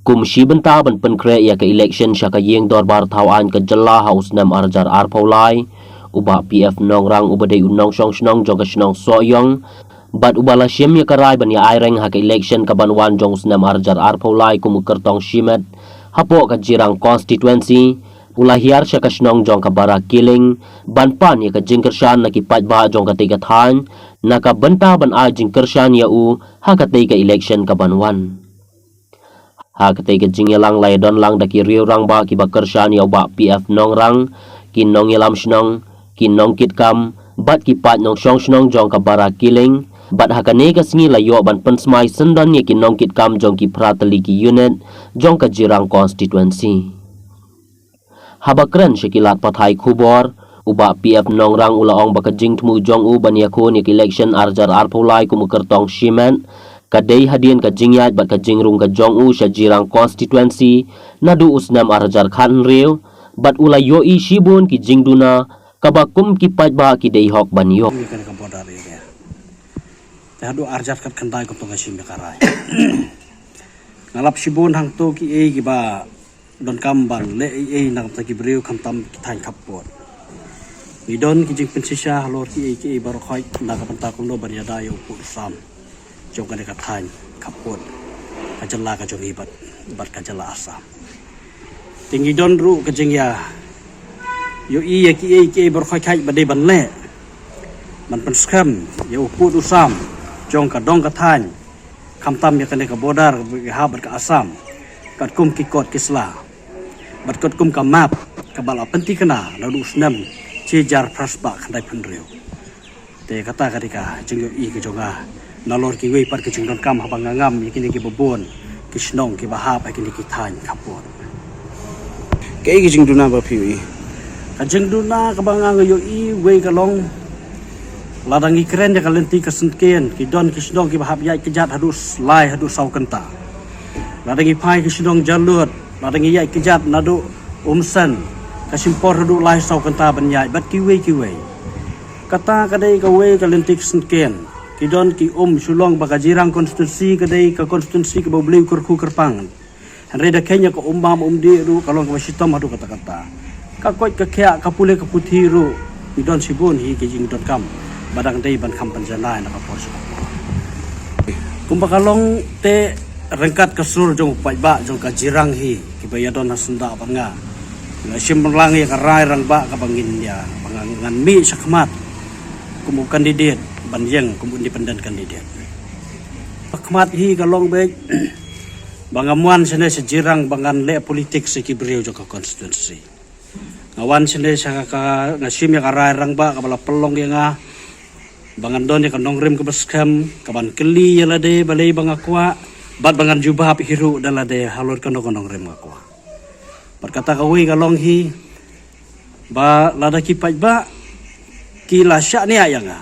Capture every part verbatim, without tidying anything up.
Kum shi bynta ban pynkhreh ïa ka election sha ka ïing dorbar thaw aiñ ka jylla ha u snem arhajar arphew lai, u Bah P F Nongrang uba dei u nongshong shnong jong ka shnong Sohiong, bad uba la shim ïa ka rai ban ïa aireng ha ka election kaban wan jong u snem arhajar arphew lai kum u kyrtong shimet hapoh ka Jirang constituency, u la hiar sha ka shnong jong ka Barakilling ban pan ïa ka jingkyrshan na ki paidbah jong katei ka thaiñ, na ka bynta ban ai jingkyrshan ïa u ha katei ka election kaban wan. Ha katei ka jingïalang la ïadon lang da ki riew rangbah kiba kyrshan ïa u Bah P F Nongrang, ki nongïalam shnong, ki nongkitkam bad ki paid nongshong shnong jong ka Barakilling, bad ha kane ka sngi la ïoh ban pynsmai syndon ïa ki nongkitkam jong ki phra tylli ki unit jong ka Jirang constituency. Haba kren sha ki lad pathai khubor, u Bah P F Nongrang u la ong ba ka jingthmu jong u ban ïakhun ïa ka election arhajar arphew lai kum u kyrtong shimet ka dei hadien ka jingïaid bad ka jingrung ka jong u sha Jirang constituency naduh u snem arhajar khathynriew, bad u la ïohi shibun ki jingduna kaba kum ki paidbah ki dei hok ban ïoh. Ïa kane ka border area. Te haduh arhajar khatkhyndai kumta nga shim ïa ka rai. Nga lap shibun hangto kiei kiba donkam ban leh eiei na ka bynta ki briew khamtam ki thaiñ khappud. Ngi don ki jingpynshisha halor kiei kiei baroh khoit na ka bynta kumno ban ïada ïa u pud u sam jong kane ka thaiñ khappud, ka jylla ka jong ngi bad, bad ka jylla Assam. Te ngi don ruh ka jingïa ïohi ïa kiei kiei baroh khoit ba dei ban leh ban pynskhem ïa u pud u sam jong ka dong ka thaiñ, khamtam ïa kane ka border ka hap bad ka Assam, katkum ki kot ki sla bad katkum ka map kaba la pynthikna naduh u snem shi hajar phra spah khyndai phew hynriew. Te kata ka dei ka jingïohi ka jong nga nalor kiwei pat ki jingdonkam haba nga ngam ïa kine kiba bun ki shnong kiba hap ha kine ki thaiñ khappud. Kaei ka jingduna ba phi ïohi? Ka jingduna kaba nga ïohi wei ka long, lada ngi kren ïa ka lynti ka syngkien, ki don ki shnong kiba hap ïaid kjat haduh lai haduh saw kynta. Lada ngi phai ki shnong Jalud, lada ngi ïaid kjat naduh Umsen, ka shim por haduh lai saw kynta ban ïaid bad kiwei kiwei. Kata ka dei kawei ka lynti ka syngkien. Ki don ki um shu long ba ka Jirang constituency ka dei ka constituency kaba U Blei u kyrkhu kyrpang. Hynrei da kheiñ ïa ka um bam um dih ruh ka long kaba shitom haduh katta katta. Ka koit ka khiah, ka pule ka puthi ruh, ngi don shibun hi ki jingdonkam ba dang dei ban kham pynjanai na ka por sha ka por. Kumba ka long te ryngkat ka sur jong u paidbah jong ka Jirang hi kiba ïadon ha syndah bad nga, nga shim lang ïa ka rai rangbah kaba ngin ïa, ba nga, ngan mih shakhmat kum u candidate ban ïeng kum u independent candidate. Shakhmat hi ka long beit ba ngam wan shane sha Jirang ba ngan leh politics sha ki briew jong ka constituency. Nga wan shane sha ka, nga shim ïa ka rai rangbah kaba la pynlong ïa nga ba ngan don ïa ka nongrim kaba skhem, kaban kylli ïa lade balei ba nga kwah bad ba ngan jubab hi ruh da lade halor kano ka nongrim nga kwah. Bad kata kawei ka long hi ba lada ki paidbah ki la shaniah ïa nga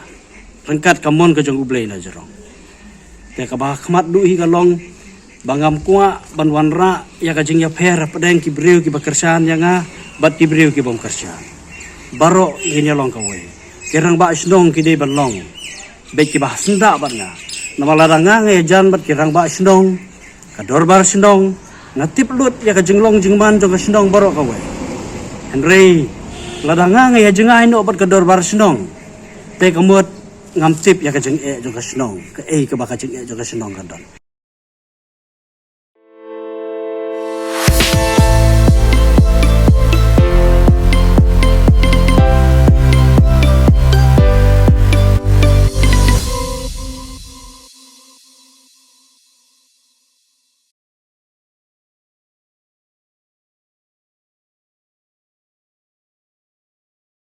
ryngkat ka mon ka jong U Blei na jrong. Te kaba khmat duh hi ka long ba ngam kwah ban wanrah ïa ka jingïapher hapdeng ki briew kiba kyrshan ïa nga bad ki briew ki bym kyrshan. Baroh ngin ïa long kawei. Ki rangbah shnong ki dei ban long beit kiba syndah bad nga. Namar lada nga nga ïajan bad ki rangbah shnong, ka dorbar shnong, nga tip lut ïa ka jinglong jingman jong ka shnong baroh kawei. Hynrei lada nga nga ïa jngai noh bad ka dorbar shnong, te ka mut ngam tip ïa ka jingeh jong ka shnong, kaei kaba ka jingeh jong ka shnong ka don.